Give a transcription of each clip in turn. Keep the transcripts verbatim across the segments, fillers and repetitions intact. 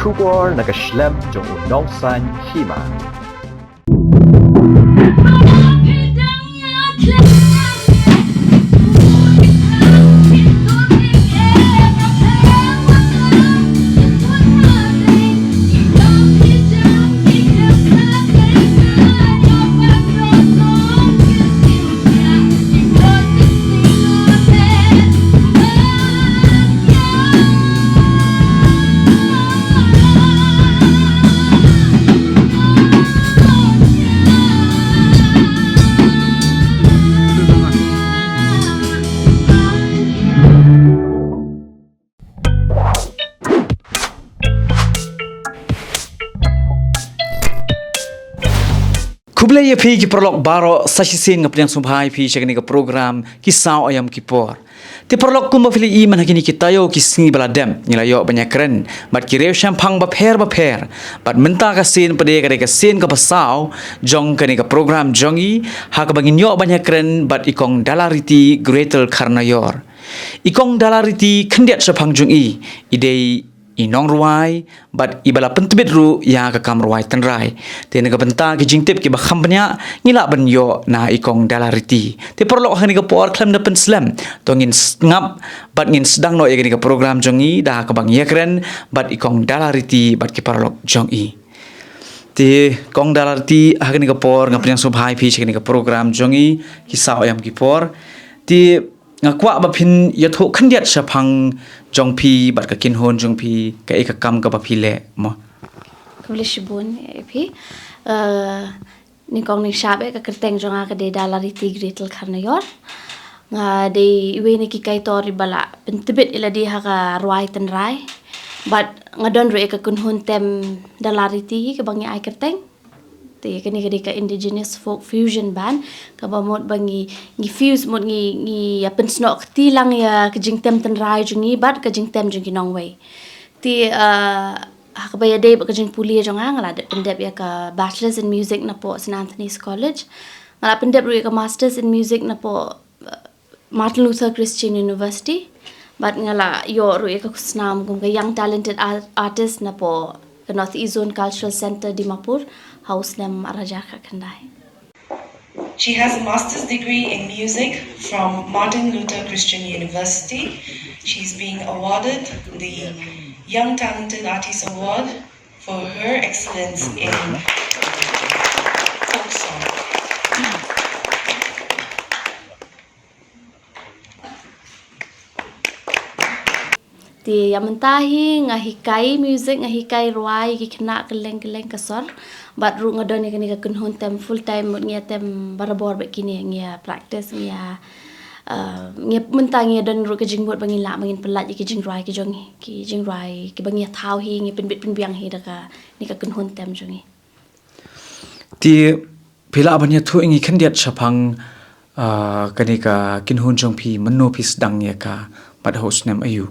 Khubor na ka shlem jong u nongsan hima. Khublei ïa phi ki paralok baroh, sa shisien nga pdiang sngewbha ïa phi sha kane ka program Ki Saw Aïom Ki Por. Te paralok, kumba phi la ïohi mynta ha kine ki taïew ki sngi ba la dep, ngi la ïoh ban ïakren bad ki riew shemphang bapher bapher. Bad mynta ka sien pat ka dei ka sien kaba saw jong kane ka program jong ngi, ha kaba ngin ïoh ban ïakren bad i Kong Dalariti Gretel Kharnaior. I Kong Dalariti khyndiat shaphang jong i, i dei i nongrwai bad iba la pyntbit ruh ïa ka kam rwai tynrai. Te na ka bynta ki jingtip kiba kham bniah ngi lah ban ïoh na i Kong Dalariti. Te paralok, ha kane ka por khlem da pynslem, to ngin sngap bad ngin sdang noh ïa kane ka program jong ngi da kaba ngi ïakren bad i Kong Dalariti bad ki paralok jong i. Te Kong Dalariti, ha kane ka por nga pdiang sngewbha ïa phi sha kane ka program jong ngi Ki Saw Aïom Ki Por. Te nga kwah ba phin ïathuh khyndiat shaphang jong phi bad ka kynhun jong phi, kaei ka kam kaba phi leh mo. Khublei shibun ïa phi. Eh, nyngkong nyngshap, eh, ka kyrteng jong nga ka dei Dalariti Gretel Kharnaior. Nga dei iwei na ki kaitor iba la pyntbit ïa lade ha ka rwai tynrai. Bad nga don ruh ïa ka kynhun tem Dalariti hi kaba ngi ai kyrteng. Te kane ka dei ka indigenous folk fusion band, kaba mut ba ngi, ngi fuse, mut ngi, ngi ïa pynsnoh kti lang ïa ka jingtem tynrai jong ngi bad ka jingtem jong ki nongwei. Te, ah, ha kaba ïadei bad ka jingpule jong nga, nga la dep pyndep ïa ka Bachelors in Music napoh Saint Anthony's College. Nga la pyndep ruh ïa ka Masters in Music napoh, ah, Martin Luther Christian University. Bad nga la ïoh ruh ïa ka khusnam kum ka Young Talented Ar-, Artist napoh ka North East Zone Cultural Centre Dimapur, ha u snem ar hajar khatkhyndai. She has a master's degree in music from Martin Luther Christian University. She's being awarded the Young Talented Artist Award for her excellence in folk song. Te ïa mynta hi nga hikai music, nga hikai rwai ki khynnah kylleng kylleng ka sor. Bad ruh nga don ïa kane ka kynhun tem full time, mut ngi ïa tem barabor bad kine, ngi ïa practice, ngi ïa, uh, ngi ïa, mynta ngi ïa don ruh ka jingmut ba ngin lah ba ngin pyllait ïa ki jingrwai ki jong ngi, ki jingrwai kiba ngi ïa thaw hi, ngi pynbit pynbiang hi da kane ka kynhun tem jong ngi. Te phi lah ban ïathuh ïa ngi khyndiat shaphang, ah, kane ka kynhun jong phi, mynno phi sdang ïa ka bad ha u snem aïu?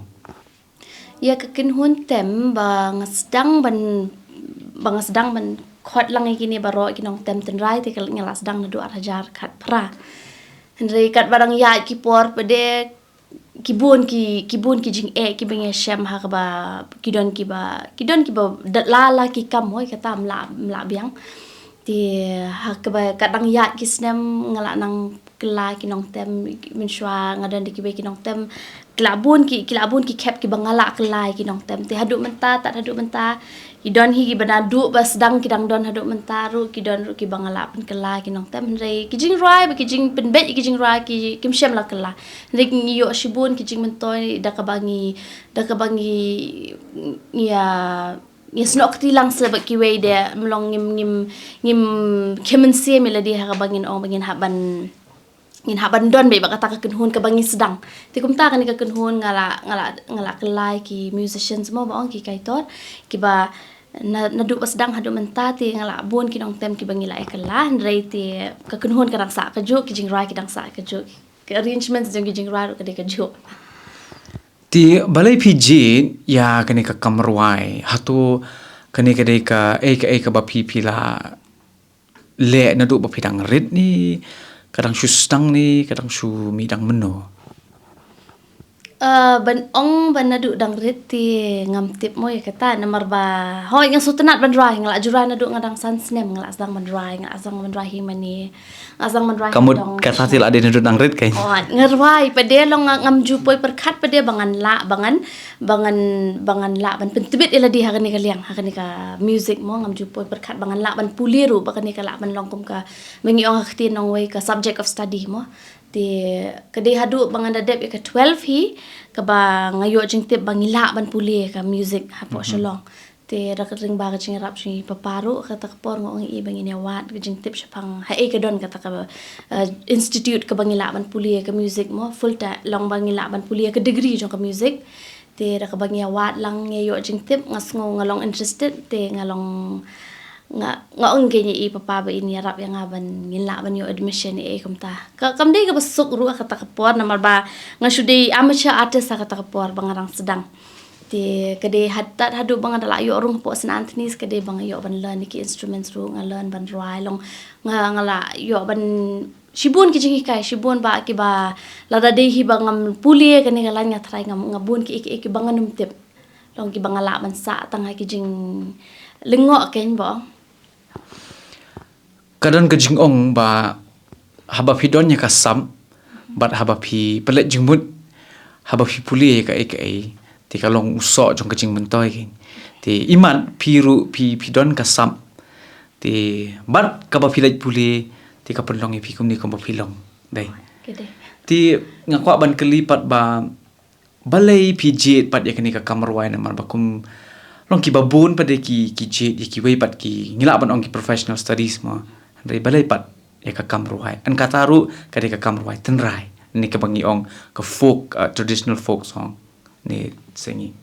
Ïa ka kynhun tem ba nga sdang ban, ba nga sdang ban khot lang ïa kine baroh ki nongtem tynrai, te ka, nga la sdang naduh ar hajar khatphra. Hynrei katba dang ïaid ki por pat de, ki bun ki, ki bun ki jingeh kiba ngi ïa shem ha kaba ki don kiba, ki don kiba da la la ki kam hoi kata ym lah, ym lah biang. Te ha kaba ka dang ïaid ki snem nga la nang kylla ki nongtem, mynshuwa nga don da kiwei ki nongtem. Ki la bun ki, ki la bun ki khep kiba nga la kylla ki nongtem. Te haduh mynta, tad haduh mynta, ki don hi kiba naduh ba sdang ki dang don haduh mynta ruh, ki don ruh kiba nga la pynkylla ki nongtem. Hynrei ki jingrwai, ba ki jingpynbeit ki jingrwai ki, kim shym la kylla. Hynrei ngi ïoh shibun ki jingmyntoi da kaba ngi, da kaba ngi, ngi ïa, ngi ïa snoh kti lang sa bad kiwei de, ym long ngim, ngim, ngim khie mynsiem ïa lade ha kaba ngin ong ba ngin hap ban ngin hap ban don beit bad kata ka kynhun kaba ngi sdang. Te kumta kane ka kynhun nga la, nga la, nga la kylla ki musicians mo ba ong ki kaitor, kiba na, naduh ba sdang haduh mynta te nga la bun ki nongtem kiba ngi la ïa kylla, hynrei te ka kynhun ka dang sah kajuh, ki jingrwai ki dang sah kajuh. Ka arrangements jong ki jingrwai ruh ka dei kajuh. Te balei phi jied ïa kane ka kam rwai? Hato kane ka dei kaei kaei kaba phi, phi la leh naduh ba phi dang rit ne ka dang shu sdang ne ka dang shu mih dang mynno? Uh, ban ong ban naduh dang rit te ngam tip mo ïa kata, namar ba hoi nga sngewtynnat ban rwai, nga la ju rwai naduh nga dang san snem, nga la sdang ban rwai, nga la sdang ban rwai hi mane, nga la sdang ban rwai hi. Ka mut dong kata te la dei naduh dang rit kein. Oh, nga rwai pat de long nga ngam ju poi pyrkhat pat de ba ngan lah, ba ngan, ba ngan, ba ngan lah ban pyntbit ïa lade ha kane ka liang, ha kane ka music mo, ngam ju poi pyrkhat ba ngan lah ban pule ruh, ba kane ka lah ban long kum ka, ba ngi ong ha ktien nongwei ka subject of study mo. Te ka dei haduh ba ngan da dep ïa ka twelve hi, kaba nga ïoh jingtip ba ngi lah ban pule ka music hapoh Shillong. Te da ka ring ba ka jingïarap jong i papa ruh, kata ka por nga ong i ba ngin ïa wad ka jingtip shaphang ha ei ka don kata ka, eh, institute kaba ngi lah ban pule ka music mo, full time, long ba ngi lah ban pule ka degree jong ka music. Te da kaba ngi ïa wad lang, ngi ïoh jingtip, nga sngew nga long interested, te nga long, nga, nga ong kein ïa i papa ba in ïarap ïa nga ban ngin lah ban ïoh admission ïa i kumta. Ka, kam dei kaba suk ruh ha kata ka por, namar ba nga shu dei amateur artist ha kata ka por ba nga dang sdang. Te ka dei had, tad haduh ba nga da la ïoh rung hapoh Saint Anthony's, ka dei ba nga ïoh ban learn ïa ki instruments ruh, nga learn ban rwai, long nga, nga la ïoh ban shibun ki jinghikai, shibun ba kiba lada dei hi ba ngam pule kane ka lain, nga tharai ngam, nga bun ki, ki, kiba ngan ym tip. Long kiba nga lah ban sah tang ha ki jinglyngngoh kein ba. Ka don ka jingong ba haba phi don ïa ka sap, bad haba phi pynleit jingmut, haba phi pule ïa kaei kaei, te ka long u soh jong ka jingmyntoi kein. Te imat phi ruh phi, phi don ka sap, te bad kaba phi leit pule, te ka pynlong ïa phi kumne kumba phi long. Dei. Ka dei. Te nga kwah ban kylli pat ba balei phi jied pat ïa kane ka kam rwai, namar ba kum long kiba bun pat de ki, ki jied ïa kiwei pat ki, ngi lah ban ong ki professional studies mo. Hynrei balei pat ïa ka kam rwai? Yn kata ruh ka dei ka kam rwai tynrai, ne kaba ngi ong ka folk, uh, traditional folk song ne sngi.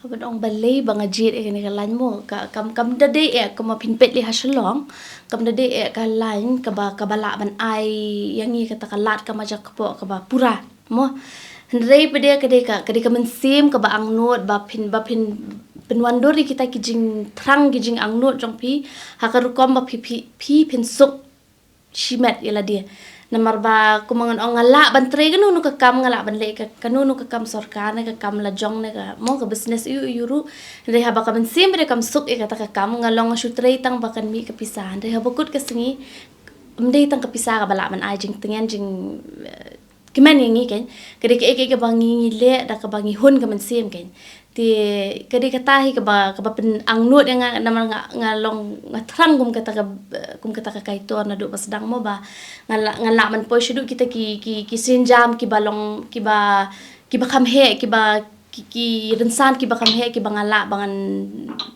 Haba ong balei ba nga jied ïa kane ka lain mo, ka, kam, kam da dei eh, kumba phin peit lei ha Shillong, kam da dei eh ka lain kaba, kaba lah ban ai ïa ngi kata ka lad ka majak kpoh kaba pura mo. Hynrei pat de ka dei ka, ka dei ka mynsiem kaba angnud ba phin, ba phin pynwandur ïa kita ki jingthrang ki jingangnud jong phi ha ka rukom ba phi, phi, phi phin suk shimet ïa lade. Namar ba kumba ngan ong, nga lah ban trei kano kano ka kam, nga lah ban leh ka, kano kano ka kam sorkar ne ka kam la jong ne ka mo ka business aiu aiu ruh. Hynrei haba ka mynsiem pat de kam suk ïa kata ka kam, nga long nga shu trei tang ba kan mih ka pisa. Hynrei haba kut ka sngi ym dei tang ka pisa kaba lah ban ai jingtngen jing, eh, kmen ïa ngi kein. Ka dei kaei kaei kaba ngi, ngi leh da kaba ngi hun ka mynsiem kein. Te ka dei kata hi kaba, kaba pynangnud ïa nga, namar nga, nga long nga thrang kum kata ka, kum kata ka kaitor naduh ba sdang mo ba nga lah, nga lah ban poi shaduh kita ki, ki, ki sienjam kiba long, kiba, kiba kham heh, kiba ki, ki rynsan kiba kham heh, kiba nga lah ba ngan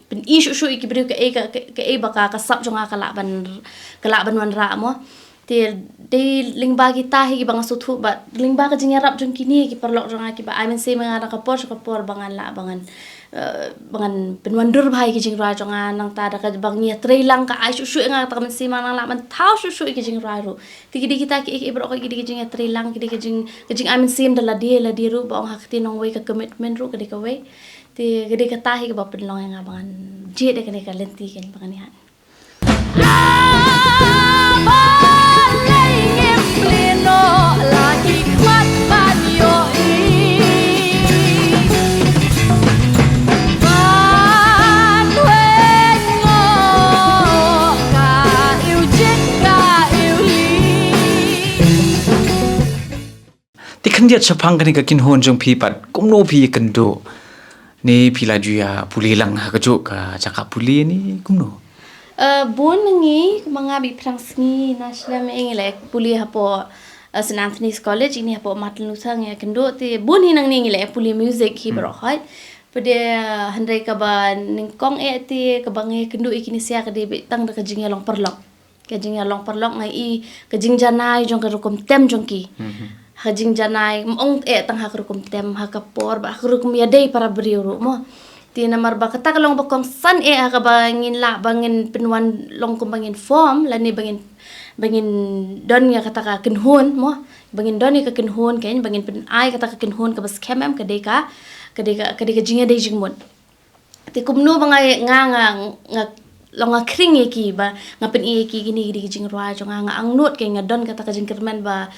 pyni shuh shuh ïa ki briew kaei ka, ka, kaei ba ka, ka sap jong nga ka lah ban, ka lah ban wanrah mo. Te dei lyngba kita hi kiba nga sngewthuh ba lyngba ka jingïarap jong kine ki paralok jong nga kiba ai mynsiem ïa nga na ka por sha ka por ba ngan lah ba ngan, eh, ba ngan pynwandur bha ïa ki jingrwai jong nga, nangta da kaba ngi ïatrei lang ka ai shuh shuh ïa nga kata ka mynsiem ba ngan lah ban thaw shuh shuh ïa ki jingrwai ruh. Te ki dei kita ki, ki, ki baroh ki dei ki jingïatrei lang, ki dei ki jing, ki jingai mynsiem da lade lade ruh, ba ong ha ktien nongwei ka commitment ruh ka dei kawei. Te ka dei kata hi kaba pynlong ïa nga ba ngan jied ïa kane ka lynti kein ba ngan ïaid. Te khyndiat shaphang kane ka kynhun jong phi pat, kumno phi ïakynduh? Ne phi la ju ïa pule lang ha kajuh ka jaka pule ne kumno? Eh, bun na ngi, kumba nga bit phrang sngi na shlem eh ngi la pule hapoh, eh, Saint Anthony's College, ine hapoh Martin Luther ngi ïakynduh, te bun hi na ngi ngi la pule music hi baroh hoi. Pat de, eh, hynrei kaba nyngkong eh te kaba ngi ïakynduh ïa kine sha ka dei beit tang da ka jingïalong paralok. Ka jingïalong paralok nga i ka jingjanai jong ka rukom tem jong ki. Mhm. Ha ka jingjanai, ym ong eh tang ha ka rukom tem, ha ka por, ba ha ka rukom ïadei para briew ruh mo. Te namar ba kata ka long ba kongsan eh ha kaba ngin lah ba ngin pynwan long kumba ngin form, lane ba ngin, ba ngin don ïa kata ka kynhun mo. Ba ngin don ïa ka kynhun kein, ba ngin pyn-, ai kata ka kynhun kaba skhem em ka dei ka, ka dei ka, ka dei ka jingïadei jingmut. Te kumno ba nga, nga, nga, long nga khring ïa ki ba, nga pyni ïa ki kine ki dei ki jingrwai jong nga, nga angnud kein, nga don kata ka jingkyrmen ba,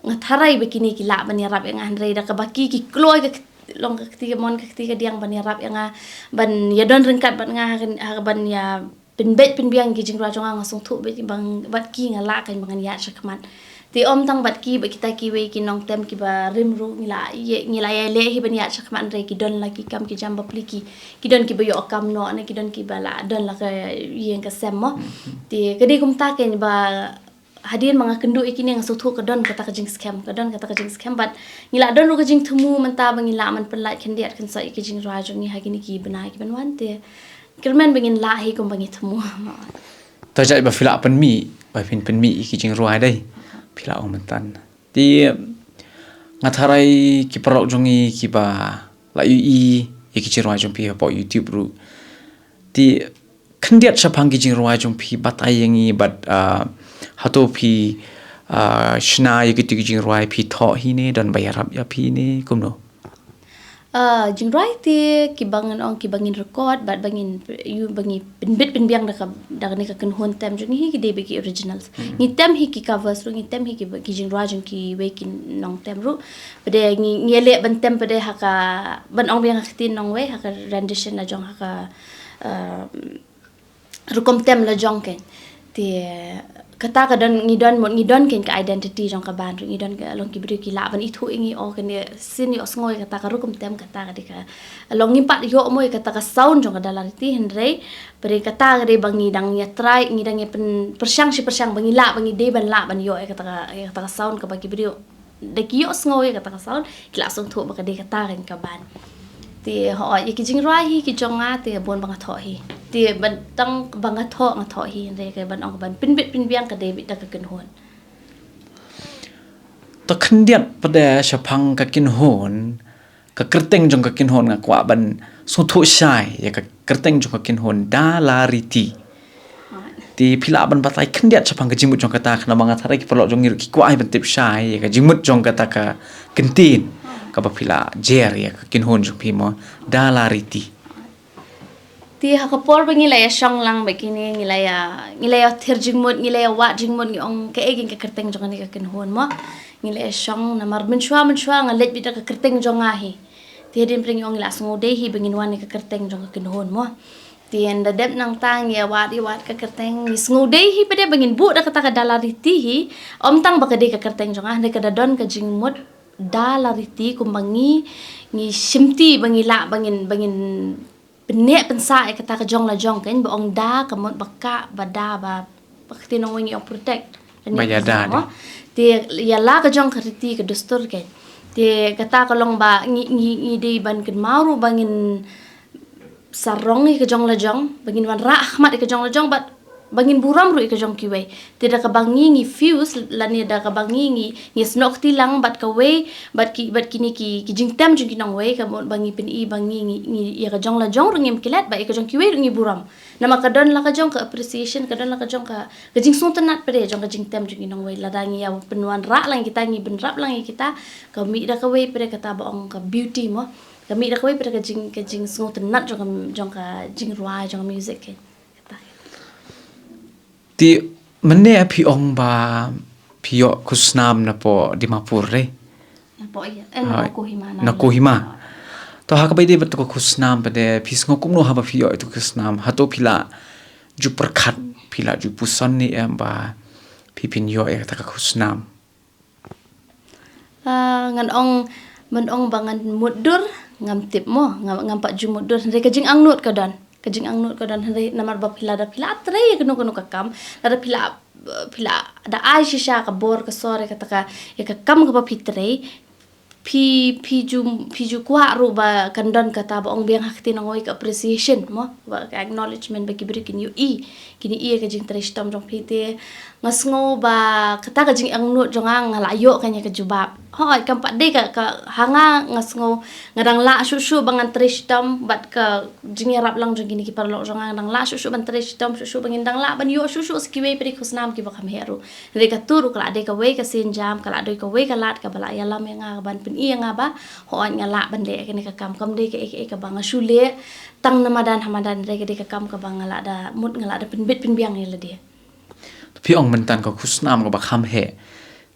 Nga tharai ba kine ki lah ban ïarap ïa nga, hynrei da kaba ki ki kloi ka kt-, long ka kti kamon ka kti kadiang ban ïarap ïa nga, ban ïadon ryngkat bad nga ha ka, ha ka ban ïa pynbeit pynbiang ki jingrwai jong nga, nga sngewthuh bad bang bad ki nga lah kan ba ngan ïaid shakhmat. Te ym tang bad ki, bad kita kiwei ki nongtem kiba rim ruh ngi la ïa, ngi la ïaleh hi ban ïaid shakhmat, hynrei ki don la ki kam ki jam bapli, ki ki don kiba ïoh kam noh ne ki don kiba la don la ka ïing ka sem mo. Te ka dei kumta kein ba hadien ba nga kynduh ïa kine nga sngewthuh ka don kata ka jingskhem, ka don kata ka jingskhem bad ngi la don ruh ka jingthmu mynta ba ngi lah ban pynlait khyndiat khynsoh ïa ki jingrwai jong ngi ha kine ki bnai ki ban wan. Te kyrmen ba ngin lah hi kumba ngi thmu. To jait ba phi lah pynmih, ba phin pynmih ïa ki jingrwai dei, phi lah ong mynta. Te nga tharai ki paralok jong ngi kiba la ïohi ïa ki jingrwai jong phi hapoh YouTube ruh. Te khyndiat shaphang ki jingrwai jong phi, batai ïa ngi bad, ah, hato phi, ah, shna ïa kito ki jingrwai, phi thoh hi ne don ba ïarap ïa phi ne kumno? Ah, jingrwai te kiba ngan ong kiba ngin record bad ba ngin ïoh ba ngi pynbeit pynbiang da ka, da kane ka kynhun tem jong ngi hi ki dei ba ki originals. Ngi tem hi ki covers ruh, ngi tem hi ki, ki jingrwai jong kiwei ki nongtem ruh. Pat de ngi, ngi leh ban tem pat de ha ka, ban ong biang ha ka ktien nongwei, ha ka rendition la jong, ha ka, ah, rukom tem la jong kein. Te kata ka don, ngi don mut, ngi don kein ka identity jong ka band ruh, ngi don ka long ki briew ki lah ban ithuh ïa ngi, oh kane sien ïohsngew ïa kata ka rukom tem, kata ka dei ka long ngim pat ïoh mo ïa kata ka sound jong ka Da La Riti, hynrei pat de kata ka dei ba ngi dang ïa try, ngi dang ïa pyn-, pyrshang shi pyrshang ba ngi lah, ba ngi dei ban lah ban ïoh ïa kata ka, ïa kata ka sound kaba ki briew da ki ïohsngew ïa kata ka sound ki la sngewthuh ba ka dei kata kein ka band. Te hooid ïa ki jingrwai hi ki jong nga te bun ba nga thoh hi. Te ban tang ba nga thoh, nga thoh hi, hynrei ka ban ong ka ban pynbeit pynbiang ka dei beit da ka kynhun. To khyndiat pat de shaphang ka kynhun, ka kyrteng jong ka kynhun, nga kwah ban sngewthuh shai ïa ka kyrteng jong ka kynhun Da La Riti. Te phi lah ban batai khyndiat shaphang ka jingmut jong kata, khnang ba nga tharai ki paralok jong ngi ruh ki kwah hi ban tip shai ïa ka jingmut jong kata ka kyntien kaba phi la jer ïa ka kynhun jong phi mo, Da La Riti. Te ha ka por ba ngi la ïa shong lang bad kine, ngi la ïa, ngi la ïa thied jingmut, ngi la ïa wad jingmut, ngi ong kaei kein ka kyrteng jong kane ka kynhun mo. Ngi la ïa shong namar mynshuwa mynshuwa nga leit beit da ka kyrteng jong nga hi. Te hadien pat de ngi ong ngi la sngew dei hi ba ngin wan ïa ka kyrteng jong ka kynhun mo. Te ynda dep nangta ngi ïa wad, ïa wad ka kyrteng, ngi sngew dei hi pat de ba ngin buh da kata ka Da La Riti hi. Ym tang ba ka dei ka kyrteng jong nga, hynrei ka da don ka jingmut Da La Riti kumba ngi, ngi shimti ba ngi lah ba ngin, ba ngin pynneh pynsah ïa kata ka jong la jong kein, ba ong da ka mut ba kah, ba da ba, ba ka ktien nongwei ngi ong protect. Ba ïada mo. Te ïa la ka jong ka riti ka dustur kein. Te kata ka long ba ngi, ngi, ngi dei ban kynmaw ruh ba ngin sarong ïa ka jong la jong, ba ngin wanrah ha khmat ïa ka jong la jong, bad ba ngin burom ruh ïa ka jong kiwei. Te da kaba ngi ngi fuse lane da kaba ngi ngi, ngi snoh kti lang bad kawei, bad ki, bad kine ki, ki jingtem jong ki nongwei, ka mut ba ngi pyni ba ngi, ngi, ngi ïa ka jong la jong ruh ngim klet, bad ïa ka jong kiwei ruh ngi burom. Namar ka don la ka jong ka appreciation, ka don la ka jong ka, ka jingsngewtynnat pat de jong ka jingtem jong ki nongwei. Lada ngi ïa pynwanrah lang kita, ngi bynrap lang ïa kita, ka mih da kawei pat de kata ba ong ka beauty mo. Ka mih da kawei pat de ka jing, ka jingsngewtynnat jong ka, jong ka jingrwai, jong ka music kein. Kata. Te mynne phi ong ba phi ïoh khusnam napoh Dimapur re? Napoh ïa, eh, na Kohima, na Kohima. To ha kaba ïadei bad kata ka khusnam pat de phi sngew kumno haba phi ïoh ïa kata ka khusnam? Hato phi la ju pyrkhat, phi la ju puson ne em ba phi phin ïoh ïa kata ka khusnam? Ah, ngan ong, ban ong ba ngan mutdur, ngam tip mo, ngam, ngam pat ju mutdur, hynrei ka jingangnud ka don. Ka jingangnud ka don, hynrei namar ba phi la da, phi la trei ïa kano kano ka kam, la da phi la, phi la da ai shisha ka bor ka sor ïa kata ka, ïa ka kam kaba phi trei, phi, phi ju, phi ju kwah ruh ba kan don kata ba ong biang ha ka ktien nongwei ka appreciation mo, ba ka acknowledgement ba ki briew kin ïohi, kin ïohi ïa ka jingtrei shitom jong phi. Te nga sngew ba kata ka jingangnud jong nga, nga la ïoh kane ka jubab. Hooid, kam pat dei ka, ka ha nga, nga sngew nga dang lah shuh shuh ba ngan trei shitom bad ka jingïarap lang jong kine ki paralok jong nga, nga dang lah shuh shuh ban trei shitom, shuh shuh ba ngin dang lah ban ïoh shuh shuh sa kiwei pat ki khusnam kiba kham heh ruh. Hynrei katu ruh ka la dei kawei ka sienjam, ka la dei kawei ka lad kaba la ïalam ïa nga, ban pyni ïa nga ba hooid nga lah ban leh kane ka kam, kam dei kaei kaei kaba nga shu leh tang na madan ha madan, hynrei ka dei ka kam kaba nga la da mut, nga la da pynbeit pynbiang ïa lade. Phi ong mynta ka khusnam kaba kham heh,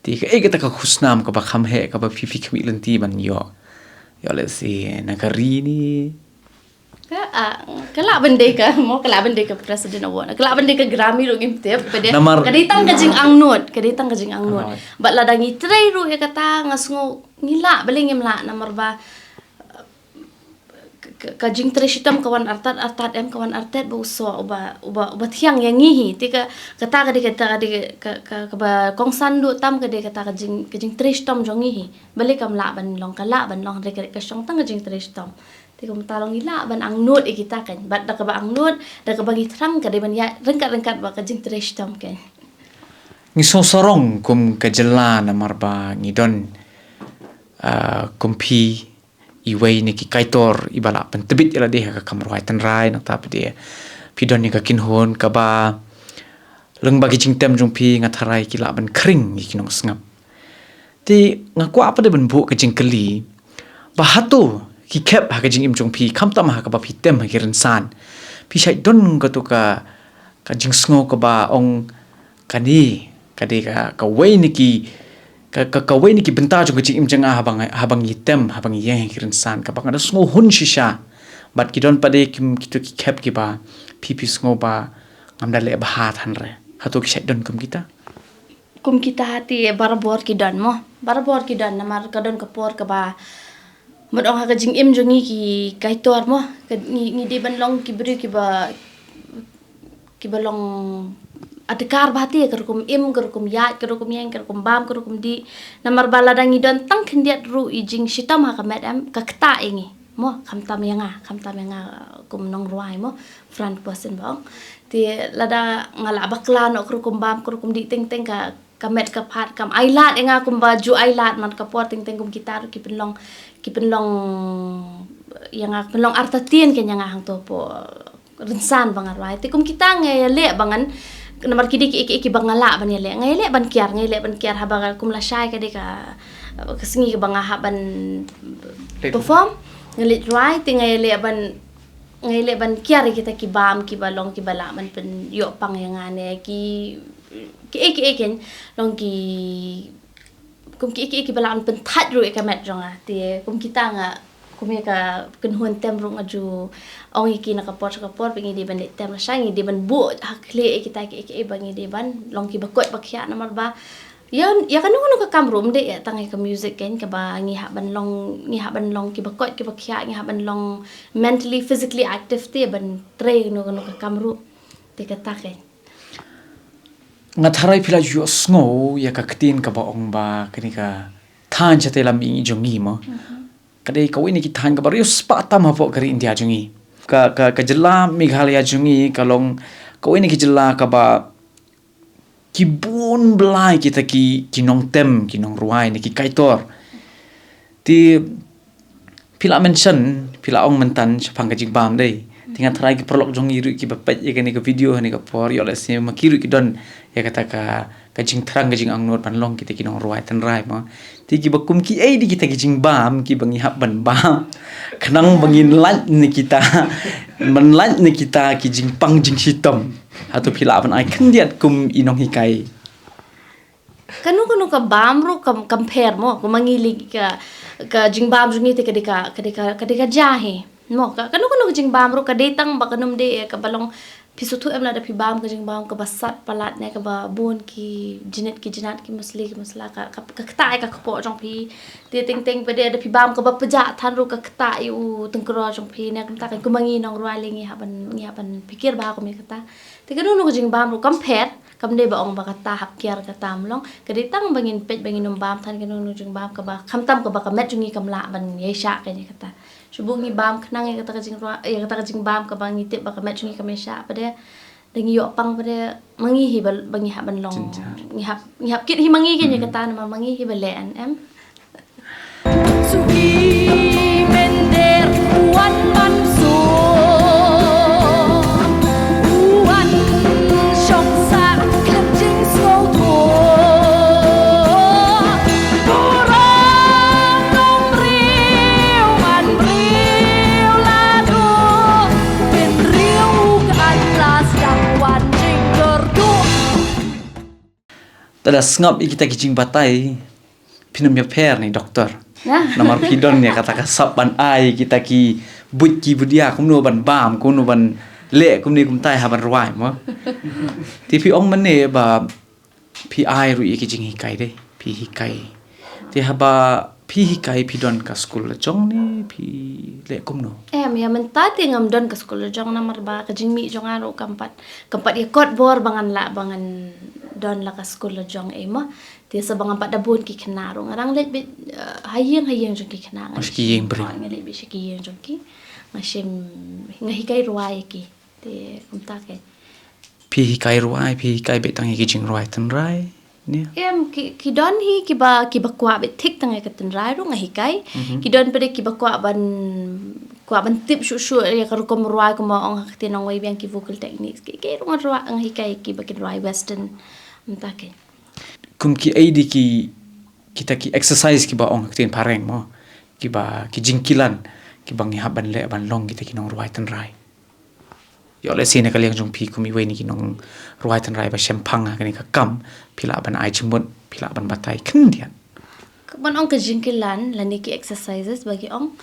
Te kaei kata ka khusnam kaba kham heh kaba phi phi khmih lynti ban ïoh? Ïoh lehse na ka ri ne? Ka, ah, ka lah ban dei ka, mo, ka lah ban dei ka President Award, ka lah ban dei ka Grammy ruh ngim tip, pat de. Namar ka dei tang ka jingangnud, ka dei tang ka jingangnud. Bad lada ngi trei ruh ïa kata nga sngew ngi lah, balei ngim lah, namar ba ka, ka, ka jingtrei shitom ka wan artat artat em, ka wan artat ba u soh uba, uba, uba thiang ïa ngi hi. Te ka, kata ka dei, kata ka dei ka, ka, kaba kongsan duh tam ka dei kata ka jing, ka jingtrei shitom jong ngi hi. Balei kam lah ban long, ka lah ban long, hynrei ka, ka shong tang ka jingtrei shitom. Te kumta long ngi lah ban angnud ïa kita kan. Bad da kaba angnud, da kaba ngi thrang ka dei ban ïaid ryngkat ryngkat bad ka jingtrei shitom kan. Ngi sngewsarong kum ka jylla namar ba ngi don, ah, kum phi iwei na ki kaitor iba lah pyntbit ïa lade ha ka kam rwai tynrai, nangta pat de phi don ïa ka kynhun kaba lyngba ki jingtem jong phi nga tharai ki lah ban khring ïa ki nongsngap. Te nga kwah pat de ban buh ka jingkylli ba hato ki khep ha ka jingim jong phi, khamtam ha kaba phi tem ha ki rynsan, phi shait don kato ka, ka jingsngew kaba ong kane ka dei ka, kawei na ki, ka, ka, kawei na ki bynta jong ka jingim jong nga haba nga, haba ngi tem, haba ngi ïeng ha ki rynsan, kaba nga da sngew hun shisha. Bad ki don pat de kim, kito ki khep kiba phi phi sngew ba ngam da leh bha than re. Hato ki shait don kum kita? Kum kita te barabor ki don mo. Barabor ki don namar ka don ka por kaba mut ong ha ka jingim jong ngi ki kaitor mo. Ka, ngi, ngi dei ban long ki briew kiba, kiba long adkar bha te ka rukom im, ka rukom ïaid, ka rukom ïeng, ka rukom bam, ka rukom dih. Namar ba lada ngi don tang khyndiat ruh i jingshitom ha ka met em, ka ktah ïa ngi. Mo, khamtam ïa nga, khamtam ïa nga kum nongrwai mo, front person ba ong. Te lada nga lah bakla noh ka rukom bam, ka rukom dih teng teng ka, ka met ka phad kam ailad ïa nga kumba ju ailad man ka por teng teng kum kita ruh ki pynlong, ki pynlong ïa nga, pynlong artatien kan ïa nga hangto hapoh rynsan ba nga rwai. Te kum kita nga ïaleh ba ngan, namar ki dei ki, ki, kiba nga lah ban ïaleh. Nga ïaleh ban kiar, nga ïaleh ban kiar haba kum lashai ka dei ka, ka sngi kaba nga hap ban perform, nga leit rwai, te nga ïaleh ban, nga ïaleh ban kiar ïa kita ki bam kiba long kiba lah ban pynïoh pang ïa nga ne ki, kiei kiei kan, long ki, kum kiei kiei kiba lah ban pynthait ruh ïa ka met jong nga. Te kum kita nga, kum ïa ka kynhun tem ruh nga ju ong ïa ki na ka por sha ka por ba ngi dei ban leit tem lashai, ngi dei ban buh ha khlieh ïa kita kiei kiei ba ngi dei ban long kiba koit ba khiah namar ba ïa, ïa kano kano ka kam ruh, ym dei ïa tang ïa ka music kan, kaba ngi hap ban long, ngi hap ban long kiba koit kiba khiah, ngi hap ban long mentally, physically active te ban trei kano kano ka kam ruh. Te kata kan. Nga tharai phi la ju ïohsngew ïa ka ktien kaba ong ba kane ka thaiñ shatei lam mihngi jong ngi mo. Ka dei kawei na ki thaiñ kaba riewspah tam hapoh ka ri India jong ngi. Ka, ka, ka jylla Meghalaya jong ngi ka long kawei na ki jylla kaba ki bun blai kita ki, ki nongtem, ki nongrwai ne ki kaitor. Te phi la mention, phi la ong mynta shaphang ka jingbam dei. Te nga tharai ki paralok jong ngi ruh kiba peit ïa kane ka video ha kane ka por, ïoh lehse ma ki ruh ki don ïa kata ka, ka jingthrang, ka jingangnud ban long kita ki nongrwai tynrai mo. Te kiba kum kiei de kita ki jingbam kiba ngi hap ban bam khnang ba ngin lait na kita, ban lait na kita ki jingpang jingshitom? Hato phi lah ban ai khyndiat kum i nonghikai? Kano kano ka bam ruh kam, kam pher mo, kum ma ngi lei ka, ka jingbam jong ngi te ka dei ka, ka dei ka, ka dei ka jia hi. Mo, ka, kano kano ka jingbam ruh ka dei tang ba kan ym dei kaba long phi sngewthuh em lada phi bam ka jingbam kaba sat palat ne kaba bun ki jinit ki jinat ki musli ki musla ka, ka, ka ktah ïa ka kpoh jong phi. Te teng teng pat de lada phi bam kaba pjah than ruh ka ktah ïa u tyngkro jong phi ne, kumta kan kum ma ngi nongrwai lei ngi hap ban, ngi hap ban pyrkhat bha kum ïa kata. Te kano kano ka jingbam ruh kam pher, kam dei ba ong ba kata hap kiar kata ym long. Ka dei tang ba ngin peit ba ngin ym bam than kano kano jingbam kaba khamtam kaba ka met jong ngi kam lah ban ïaishah kan ïa kata. Shu buh ngi bam khnang ïa kata ka jingrwai, ïa kata ka jingbam kaba ngi tip ba ka met jong ngi kam ïaishah pat de. Da ngi ïoh pang pat de ma ngi hi ba, ba ngi hap ban long. Ngi hap, ngi hap kit hi ma ngi kan ïa kata namar ma ngi hi ba leh em. Suki mender wan manso, wan shong sa khan jing sngewthuh. Burom nong riu man riu la duh, pynriu kan la sdang wan jingkyrduh. Te Lada sngap ïa kita ki jingbatai, phin ym ïapher ne i doktor. Namar phi don ïa kata ka sap ban ai kita ki buit ki budia, kumno ban bam, kumno ban leh, kumne kumtai ha ban rwai mo. Te phi ong mynne ba phi ai ruh ïa ki jinghikai de, phi hikai. Te haba phi hikai, phi don ka skul la jong ne phi leh kumno? Em, ïa mynta te ngam don ka skul la jong namar ba ka jingmih jong nga ruh kam pat, kam pat ïa kot bor ba ngan lah ba ngan don la ka skul la jong ei mo. Te sa ba ngam pat da bun ki khynnah ruh, nga dang leit beit, eh, ha ïing ha ïing jong ki khynnah. Nga leit beit sha ki ïing jong ki. Nga shim, nga hikai rwai ïa ki. Te kumta ke. Phi hikai rwai, phi hikai beit tang ïa ki jingrwai tynrai ne? Em, ki, ki don hi kiba, kiba kwah beit thik tang ïa ka tynrai ruh nga hikai. Ki don pat de kiba kwah ban, kwah ban tip shuh shuh ïa ka rukom rwai kumba ong ha ktien nongwei biang ki vocal techniques. Ki, ki ruh nga rwai, nga hikai kiba kin rwai western. Mynta ke. Kum ki ei de ki, kita ki exercise kiba ong ha ktien phareng mo, kiba ki jingkilan kiba ngi hap ban leh ban long kita ki nongrwai tynrai. Ïoh lehse na ka liang jong phi kum iwei na ki nongrwai tynrai ba shemphang ha kane ka kam, phi lah ban ai jingmut, phi lah ban batai khyndiat. Ban ong ka jingkilan lane ki exercises ba ki ong,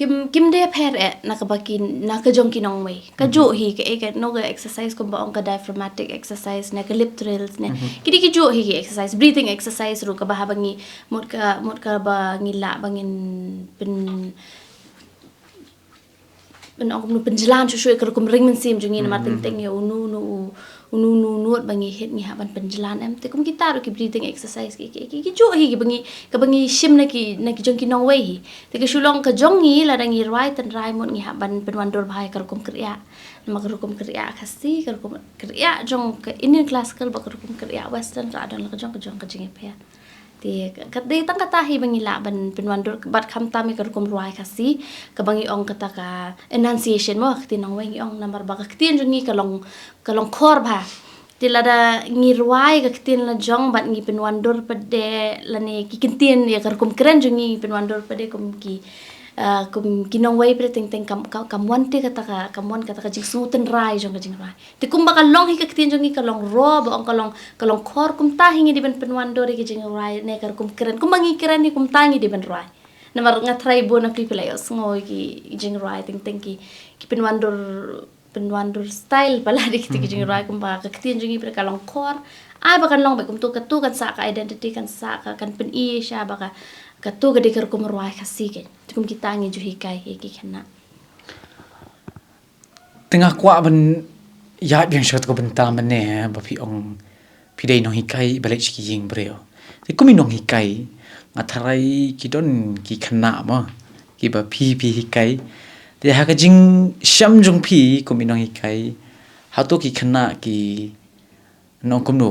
kim, kim dei pher eh na kaba ki, na ka jong ki nongwei. Ka juh hi ka, eh, ka, no, ka exercise kumba ong ka diaphragmatic exercise ne, ka lip trills ne. Ki dei ki juh hi ki exercise, breathing exercise ruh kaba haba ngi mut ka, mut kaba ngi lah ba ngin pyn, pyn ong kumno, pynjlan shuh shuh ïa ka rukom ring mynsiem jong ngi namar teng teng ïa uno uno u, uno uno u note ba ngi hit ngi hap ban pynjlan em. Te kum kita ruh ki breathing exercise ki, ki, ki, ki juh hi kiba ngi, kaba ngi shim na ki, na ki jong ki nongwei hi. Te ka shu long ka jong ngi lada ngi rwai tynrai mut ngi hap ban pynwandur bha ïa ka rukom kyrïah. Namar ka rukom kyrïah Khasi, ka rukom kyrïah jong ka Indian classical bad ka rukom kyrïah western ka don la ka jong, ka jong ka jingïapher. Te ka, ka dei tang kata hi ba ngi lah ban pynwandur bad khamtam ïa ka rukom rwai Khasi kaba ngi ong kata ka enunciation mo, ka ktien nongwei ngi ong, namar ba ka ktien jong ngi ka long, ka long khor bha. Te lada ngi rwai ka ktien la jong bad ngi pynwandur pat de lane ki ktien ïa ka rukom kren jong ngi, ngi pynwandur pat de kum ki, ah, kum ki nongwei pat de teng teng kam, kam, kam wan te kata ka, kam wan kata ka jingsngew tynrai jong ka jingrwai. Te kumba ka long hi ka ktien jong ngi ka long raw, ba ong ka long, ka long khor, kumta hi ngi dei ban pynwandur ïa ki jingrwai ne ka rukom kren. Kumba ngi kren hi kumta ngi dei ban rwai. Namar nga tharai bun na phi phi la ïohsngew ïa ki jingrwai teng teng ki, ki pynwandur, pynwandur style palat ïa kita ki jingrwai kumba ka ktien jong ngi pat ka long khor. Ai ba kan long beit kumto, kato kan sah ka identity, kan sah ka, kan pyni sha ba ka, kato ka dei ka rukom rwai Khasi kein. Te kum kita ngi ju hikai ïa ki khynnah. Te nga kwah ban ïaid biang sha kata ka bynta mynne ba phi ong phi dei nonghikai ba leit sha ki ïing briew. Te kum i nonghikai nga tharai ki don ki khynnah mo kiba phi, phi hikai. Te ha ka jingshem jong phi kum i nonghikai, hato ki khynnah ki nong kumno,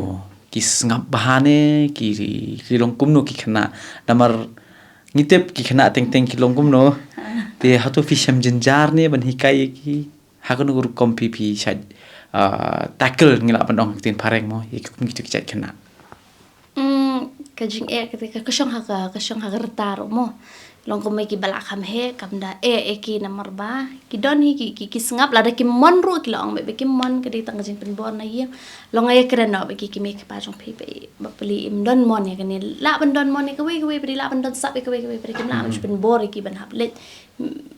ki sngap bha ne, ki, ki long kumno ki khynnah? Namar ngi tip ki khynnah teng teng ki long kumno. Te hato phi shem jynjar ne ban hikai ïa ki? Ha kano ka rukom phi, phi shait, ah, tackle, ngi lah ban ong ha ktien phareng mo, ïa ki kum kito ki jait khynnah? Mm, ka jingeh kata ka, ka shong ha ka, ka shong ha ka rta ruh mo. Long kumne kiba lah kham heh, kam da eh ïa ki namar ba ki don hi ki, ki, ki sngap, lada kim mon ruh ki la ong beit ba kim mon, ka dei tang ka jingpynbor na ïing. Long ïa kren noh bad ki, ki mei ki pa jong phi ba, ba phi im don mon ïa kane, lah ban don mon ïa kawei kawei, phi lah ban don sap ïa kawei kawei, phi kim lah ban shu pynbor ïa ki ban hap leit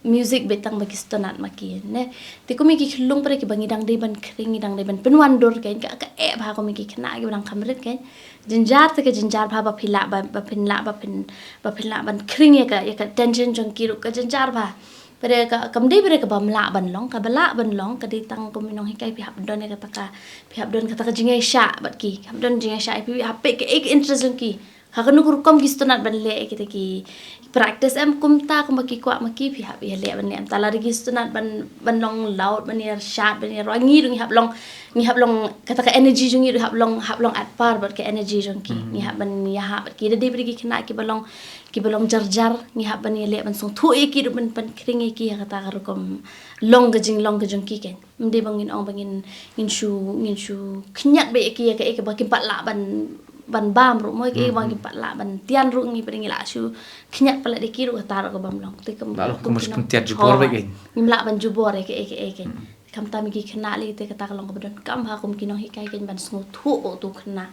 music beit tang ba ki sngewtynnat ma ki ne. Te kum ïa ki khyllung pat de kiba ngi dang dei ban khring, ngi dang dei ban pynwandur kein, ka, ka eh bha kum ïa ki khynnah kiba dang kham rit kein. Jynjar te ka jynjar bha ba phi lah ba, ba phin lah, ba phin, ba phin lah ban khring ïa ka, ïa ka tension jong ki ruh ka jynjar bha. Pat de ka, kam dei pat de kaba ym lah ban long, kaba lah ban long ka dei tang kum i nonghikai phi hap don ïa kata ka, phi hap don kata ka jingïaishah bad ki, hap don jingïaishah, phi hap peit kaei ka interest jong ki. Ha kano ka rukom ki sngewtynnat ban leh ïa kita ki practice em, kumta kumba ki kwah ma ki phi hap ïaleh ban leh em. Te lada ki sngewtynnat ban, ban long loud, ban ïarshad, ban ïarwai, ngi ruh ngi hap long, ngi hap long, kata ka energy jong ngi ruh hap long, hap long at par bad ka energy jong ki. Ngi hap ban ïahap bad ki. Da dei pat de ki khynnah kiba long, kiba long jar jar, ngi hap ban ïaleh ban sngewthuh ïa ki ruh, ban, ban khring ïa ki ha kata ka rukom long ka jinglong ka jong ki kein. Ym dei ba ngin ong ba ngin, ngin shu, ngin shu khñiat beit ïa ki ïa kaei kaba kim pat lah ban, ban bam ruh mo, ïa kaei kaba kim pat lah ban tian ruh, ngi pat de ngi lah shu khñiat palat ïa ki ruh, kata ruh ka bym long. Te kam, lah long kum shu pyntiat jubor beit kein. Ngim lah ban jubor ïa kaei kaei kein. Khamtam ïa ki khynnah lei te kata ka long kaba donkam ha kum ki nonghikai kein ban sngewthuh bad uto u khynnah.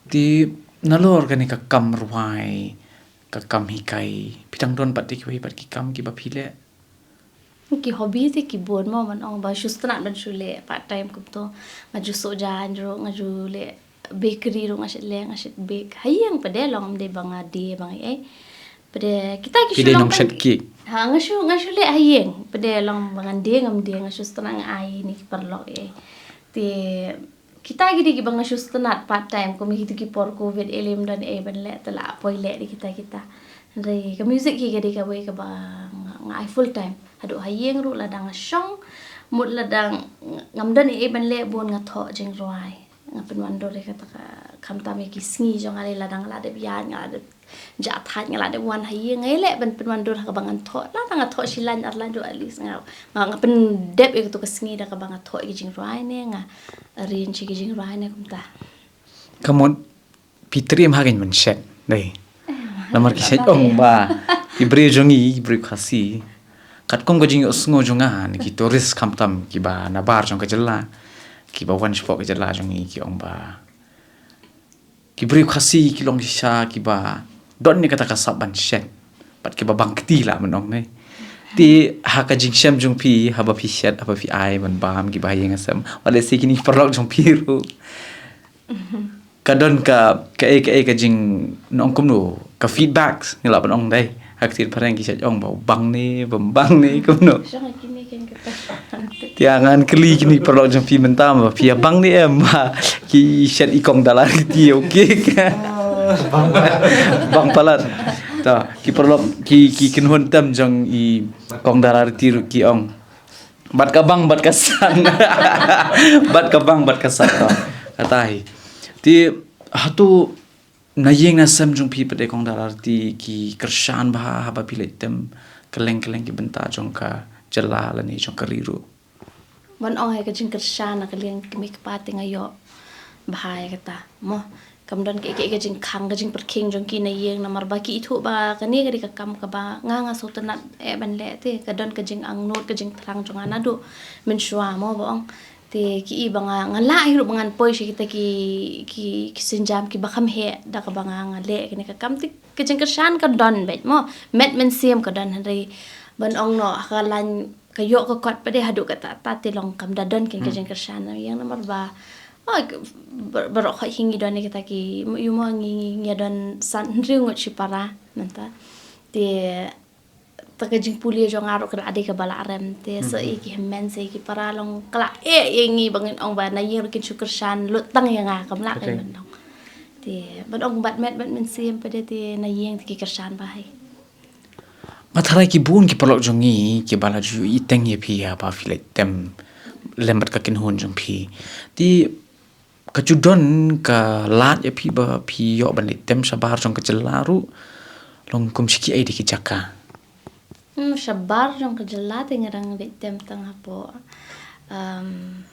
Te nalor kane ka kam rwai, ka kam hikai, phi dang don pat de kiwei pat ki kam kiba phi leh? Ki hobby te ki bun mo, man ong ba shu sngewtynnat ban shu leh part time kumto. Nga ju soh jaiñ ruh, nga ju leh bakery ruh, nga shet leh, nga shet bake. Ha ïing pat de long, ym dei ba nga die ba nga ei. Pat de kita ki shu long shet cake. Ha, nga shu, nga shu leh ha ïing. Pat de long ba ngan die ngam die, nga shu sngewtynnat nga ai ïa ki paralok ei. Te kita ki dei kiba nga shu sngewtynnat part time, kum ïa kito ki por covid, ei lei ym don ei ban leh, te la poi leh de kita kita. Hynrei ka music hi ka dei kawei kaba nga, nga ai full time. Haduh ha ïing ruh lada nga shong, mut lada ng-, ngam don ei ban leh, bun nga thoh jingrwai. Nga pynwandur ïa kata ka, khamtam ïa ki sngi jong nga lei, lada nga la dep ïaid, nga la dep jah thait, nga la dep wan ha ïing, nga ïaleh ban pynwandur ha kaba ngan thoh. Lada nga thoh shi lain ar lain ruh, at least nga, nga, nga pyndep ïa kato ka sngi da kaba nga thoh ïa ki jingrwai ne, nga arrange ïa ki jingrwai ne kumta. Ka mut phi triem ha kane ban shet, dei. Namar ki shet ong ba ki briew jong ngi, ki briew Khasi, katkum ka jingïohsngew jong nga na ki tourist khamtam kiba nabar jong ka jylla, kiba wan shapoh ka jylla jong ngi, ki ong ba ki briew Khasi ki long shisha kiba don ïa kata ka sap ban shet, bad kiba bang kti lah ban ong, ne. Te ha ka jingshem jong phi, haba phi shet, haba phi ai ban bam kiba ha ïing ha sem, wat lehse kine ki paralok jong phi ruh, ka don ka, kaei kaei ka jing, nong kumno, ka feedback, ngi lah ban ong, dei. Ha ka ktien phareng ki shet ong ba bang ne, bym bang ne, kumno. Shong ha kine ki kata. Te ngan kylli kine ki paralok jong phi mynta, ba phi ïa bang ne em ba ki shet i kong Dalariti, okay. Bang palat. Ta ki paralok, ki, ki kynhun tem jong i kong Dalariti ruh ki ong, bad ka bang bad ka san. Bad ka bang bad ka san, to. Kata hi. Te hato na ïing na sem jong phi pat de kong Dalariti ki kyrshan bha haba phi leit tem kylleng kylleng ki bynta jong ka jylla lane jong ka ri ruh? Ban ong ïa ka jingkyrshan na ka liang ki mei ki pa te nga ïoh bha ïa kata mo. Kam don ka, ka, ka jingkhang, ka jingpyrkhing jong ki na ïing, namar ba ki ithuh ba kane ka dei ka kam kaba nga, nga sngewtynnat eh ban leh, te ka don ka jingangnud, ka jingthrang jong nga naduh mynshuwa mo, ba ong. Te ki i ba nga, nga lah hi ruh ba ngan poi sha kita ki, ki, ki sienjam kiba kham heh da kaba nga, nga leh kane ka kam, te ka jingkyrshan ka don beit mo. Met mynsiem ka don, hynrei ban ong noh ha ka lain ka ïoh ka kot pat de haduh katta katta te long kam da don kane ka jingkyrshan na ïing, namar ba, oh, bar-, baroh khoit hi ngi don ïa kita ki, ïa mo ngi, ngi, ngi don san hynriew ngut shipara mynta. Te ta ka jingpule jong nga ruh ka la dei kaba la rem, te sa ïa ki hynmen, sa ïa ki para long ka la eh ïa ngi ba ngin ong ba na ïing ruh kin shu kyrshan lut tang ïa nga, kam lah ka ban ong. Te ban ong bad met bad mynsiem pat de, te na ïing te ki kyrshan bha hi. Nga tharai ki bun ki paralok jong ngi kiba la ju iteng ïa phi haba phi leit tem lem bad ka kynhun jong phi. Te ka ju don ka lad ïa phi ba phi ïoh ban leit tem shabar jong ka jylla ruh, long kum shi kiei de ki jaka? Hmm, shabar jong ka jylla te nga dang leit tem tang hapoh, um,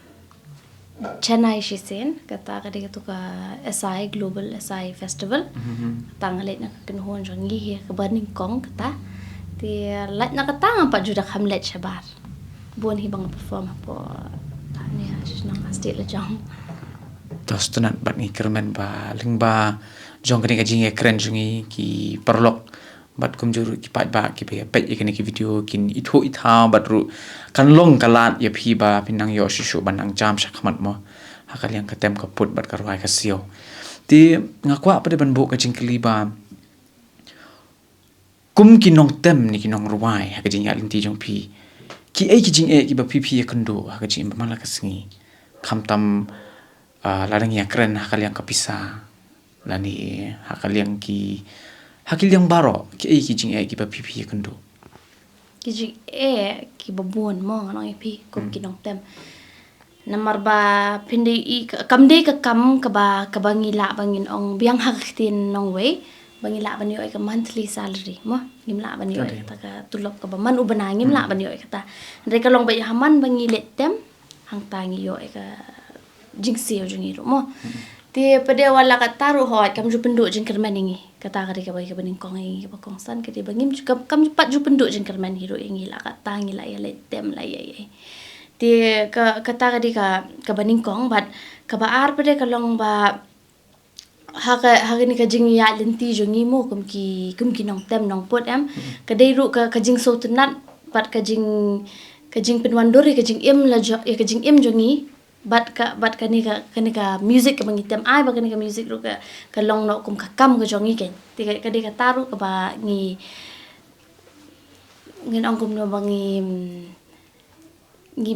Chennai shisien, kata ka dei kato ka S I, Global S I Festival. Kata nga leit na ka kynhun jong ngi hi kaba nyngkong kata. Te lait na kata ngam pat ju da kham leit shabar. Bun hi ba nga perform hapoh, ha ne, ha shnong, ha state la jong. To sngewtynnat bad ngi kyrmen ba lyngba jong kane ka jingïakren jong ngi ki paralok bad kumjuh ruh ki paidbah kiba ïa peit ïa kane ka video kin ithuh ithaw bad ruh kan long ka lad ïa phi ba phin nang ïoh shuh shuh ban nang jam shakhmat mo, ha ka liang ka tem ka put bad ka rwai ka siaw. Te nga kwah pat de ban buh ka jingkylli ba kum ki nongtem ne ki nongrwai ha ka jingïaid lynti jong phi, kiei ki jingeh kiba phi phi ïakynduh ha ka jingim ba man la ka sngi? Khamtam, ah, lada ngi ïakren ha ka liang ka pisa lane ha ka liang ki, ha ki liang baroh, kiei ki jingeh kiba phi phi ïakynduh? Ki jingeh kiba bun mo, ngan ong ïa phi kum ki nongtem. Namar ba phin dei i, ka-, kam dei ka kam kaba, kaba ngi lah ba ngin ong biang ha ka ktien nongwei, ba ngi lah ban ïoh ïa ka monthly salary mo. Ngim lah ban ïoh ïa kata ka tulop kaba man u bnai, ngim lah ban ïoh ïa kata. Hynrei ka long ba ïa ha man ba ngi leit tem, hangta ngi ïoh ïa ka jingsiew jong ngi ruh mo. Te pat de wat la katta ruh hooid kam ju pynduh jingkyrmen ïa ngi. Kata ka dei kaba, kaba nyngkong ïa ngi kaba kongsan ka dei ba ngim ju, kam, kam pat ju pynduh jingkyrmen hi ruh ïa ngi, la katta ngi la ïa leit tem la ïa, ïa. Te ka, kata ka dei ka, kaba nyngkong, bad kaba ar pat de ka long ba Ha ka, ha kane ka jingïaid lynti jong ngi mo, kum ki, kum ki nongtem nongput em. Ka dei ruh ka, ka jingsngewtynnat bad ka jing, ka jingpynwandur ïa ka jingim la jong, ïa ka jingim jong ngi. Bad ka, bad kane ka, kane ka music kaba ngi tem ai, bad kane ka music ruh ka, ka long noh kum ka kam ka jong ngi keiñ. Te ka, ka dei kata ruh kaba ngi, ngin ong kumno ba ngi, ngi,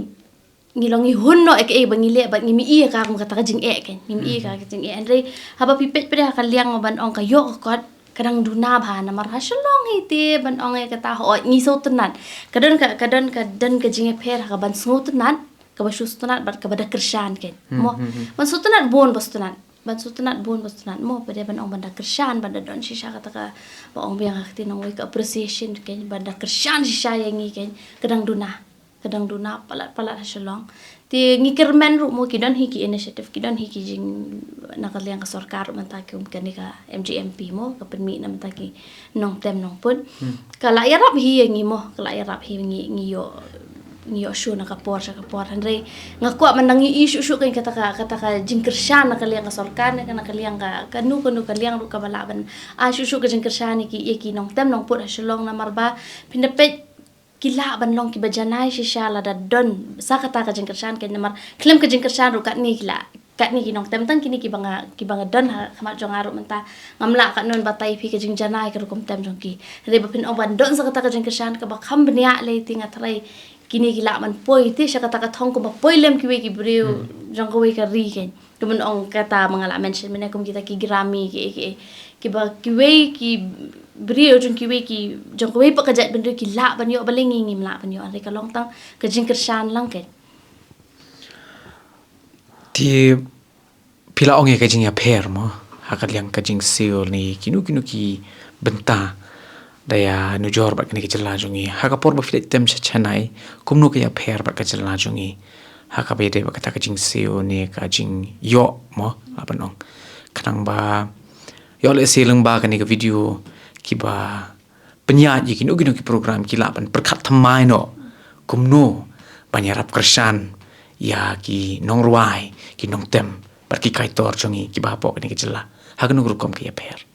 ngi long ngi hun noh ïa kaei ba ngi leh, bad ngi mih ïa ka kum kata ka jingeh keiñ. Ngi mih ïa ka jingeh. Hynrei haba phi peit pat ha ka liang ban ong ka ïoh ka kot, ka dang duna bha namar ha Shillong hi te ban ong ïa kata, hooid ngi sngewtynnat. Ka don ka, ka don ka, don ka jingïapher ha ka ban sngewtynnat, kaba shu sngewtynnat bad kaba da kyrshan keiñ. Mo. Ban sngewtynnat bun ba sngewtynnat. Ban sngewtynnat bun ba sngewtynnat mo, pat de ban ong ban da kyrshan, ban da don shisha kata ka, ba ong biang ha ka ktien nongwei ka appreciation keiñ, ban da kyrshan shisha ïa ngi keiñ, ka dang duna. Ka dang duna palat palat ha Shillong. Te ngi kyrmen ruh mo, ki don hi ki initiative, ki don hi ki jing, na ka liang ka sorkar ruh mynta ki, um, kane ka M G M P mo, ka pynmih na mynta ki nongtem nongput. Ka la ïarap hi ïa ngi mo, ka la ïarap hi ngi, ngi ïoh, ngi ïoh shuh na ka por sha ka por. Hynrei nga kwah mynta ngi ïohi shuh shuh keiñ kata ka, kata ka jingkyrshan na ka liang ka sorkar, na ka, na ka liang ka, kano kano ka liang ruh kaba lah ban ai shuh shuh ka jingkyrshan ïa ki, ïa ki nongtem nongput ha Shillong namar ba phin da peit ki lah ban long kiba janai shisha lada don sa kata ka jingkyrshan keiñ namar khlem ka jingkyrshan ruh katne ki lah, katne ki nongtem tang kine kiba nga, kiba nga don ha khmat jong nga ruh mynta ngam lah katno ban batai ïa phi ka jingjanai ka rukom tem jong ki. Hynrei ba phin ong ban don sa kata ka jingkyrshan kaba kham bniah lei te nga tharai kine ki lah ban poi te sha kata ka thong kumba poi lem kiwei ki briew jong kawei ka ri keiñ. Kumba ong kata ba nga la mention mynne kum kita ki Grammy ki, ki, kiba kiwei ki briew jong kiwei ki, jong kawei pat ka jaitbynriew ki lah ban ïoh, balei ngi ngim lah ban ïoh. Hynrei ka long tang ka jingkyrshan lang keiñ. Te phi la ong ïa ka jingïapher mo, ha ka liang ka jingsiew ne kino kino ki bynta da ïanujor bad kane ka jylla jong ngi. Ha ka por ba phi leit tem sha Chennai, kumno ka ïapher bad ka jylla jong ngi? Ha kaba ïadei bad kata ka jingsiew ne ka jingïoh mo, lah ban ong. Khnang ba ïoh lehse lyngba kane ka video kiba pynïaid ïa kino kino ki program ki lah ban pyrkhat thymmai noh kumno ban ïarap kyrshan ïa ki nongrwai, ki nongtem bad ki kaitor jong ngi kiba hapoh kane ka jylla. Ha kano ka rukom ka ïapher?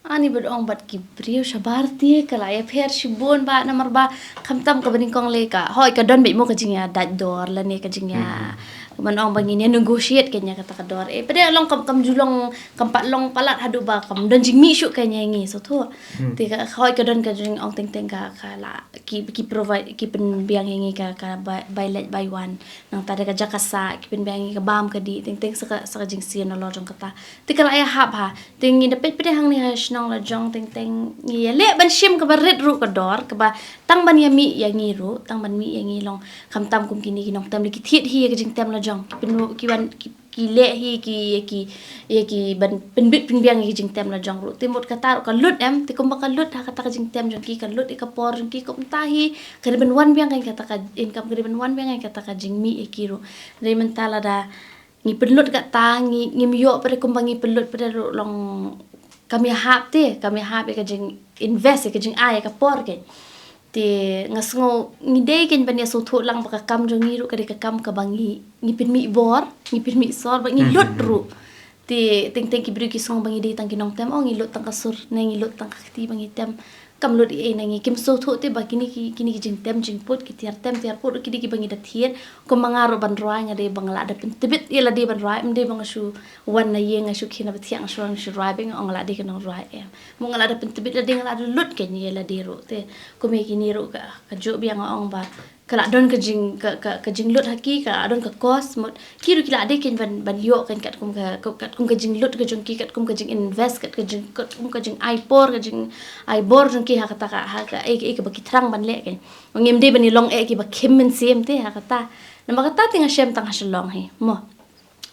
Ani bad ong bad ki briew shabar te ka la ïapher shibun bha namar ba khamtam kaba nyngkong lei ka, hooid ka don beit mo ka jingïadait dor lane ka jingïa, ban ong ba ngin ïa negotiate keiñ ïa kata ka dor. Eh, pat de long kam, kam ju long, kam pat long palat haduh ba kam don jingmih shuh keiñ ïa ngi, sngewthuh. Te ka, hooid ka don ka jingong teng teng ka, ka la ki, ki provide, ki pynbiang ïa ngi ka, ka buy, buy leit buy one. Nangta da ka jaka sah, ki pynbiang ïa ngi ka bam ka dih, teng teng sa ka, sa ka jingsiew nalor jong kata. Te ka la ïahap ha. Te ngi da peit pat de hangne ha shnong la jong teng teng ngi ïaleh ban shim kaba rit ruh ka dor, kaba tang ban ïamih ïa ngi ruh, tang ban mih ïa ngi long khamtam kum kine ki nongtem lei ki thied hi ïa ka jingtem la jong. Ki pyn, ki wan, ki, ki leh hi ki, ïa ki, ïa ki ban pynbit pynbiang ïa ka jingtem la jong ruh. Te mut kata ruh ka lut em, te kumba ka lut ha kata ka jingtem jong ki, ka lut ïa ka por jong ki kumta hi, ka dei ban wan biang keiñ kata ka income, ka dei ban wan biang keiñ kata ka jingmih ïa ki ruh. Dei mynta lada ngi pynlut kata, ngi, ngim ïoh pat de kumba ngi pynlut pat de ruh long kam ïahap te, kam ïahap ïa ka jinginvest, ïa ka jingai, ïa ka por keiñ. Te nga sngew ngi dei keiñ ban ïa sngewthuh lang ba ka kam jong ngi ruh ka dei ka kam kaba ngi, ngi pynmih bor, ngi pynmih sor, ba ngi lut ruh. Te teng teng ki briew ki sngew ba ngi dei tang ki nongtem, oh ngi lut tang ka sur, ne ngi lut tang ka kti ba ngi tem. Kam lut ei ei na ngi, kim sngewthuh te ba kine ki, kine ki jingtem jingput, ki tiar tem tiar put, ki dei kiba ngi da thied. Kumba nga ruh ban rwai nga dei ba nga lah da pyntbit ïa lade ban rwai, ym dei ba nga shu wan na ïing nga shu khie na ba thiah nga shu wan shu rwai, ba nga ong nga lah dei ka nongrwai em. Mo nga lah da pyntbit lade, nga lah da lut keiñ ïa lade ruh te. Kum ïa kine ruh ka, kajuh biang nga ong ba ka lah don ka jing, ka, ka, ka jinglut ha ki, ka lah don ka cost, mut ki ruh ki lah dei keiñ ban, ban ïoh keiñ katkum ka, ka, katkum ka jinglut ka jong ki, katkum ka jinginvest, kat ka jing, katkum ka jingai por, ka jingai bor jong ki ha kata ka, ha ka, ei, ei kaba ki thrang ban leh keiñ. Ngim dei ban ïalong eh kiba khim mynsiem te ha kata. Namar kata te nga shem tang ha Shillong hi mo.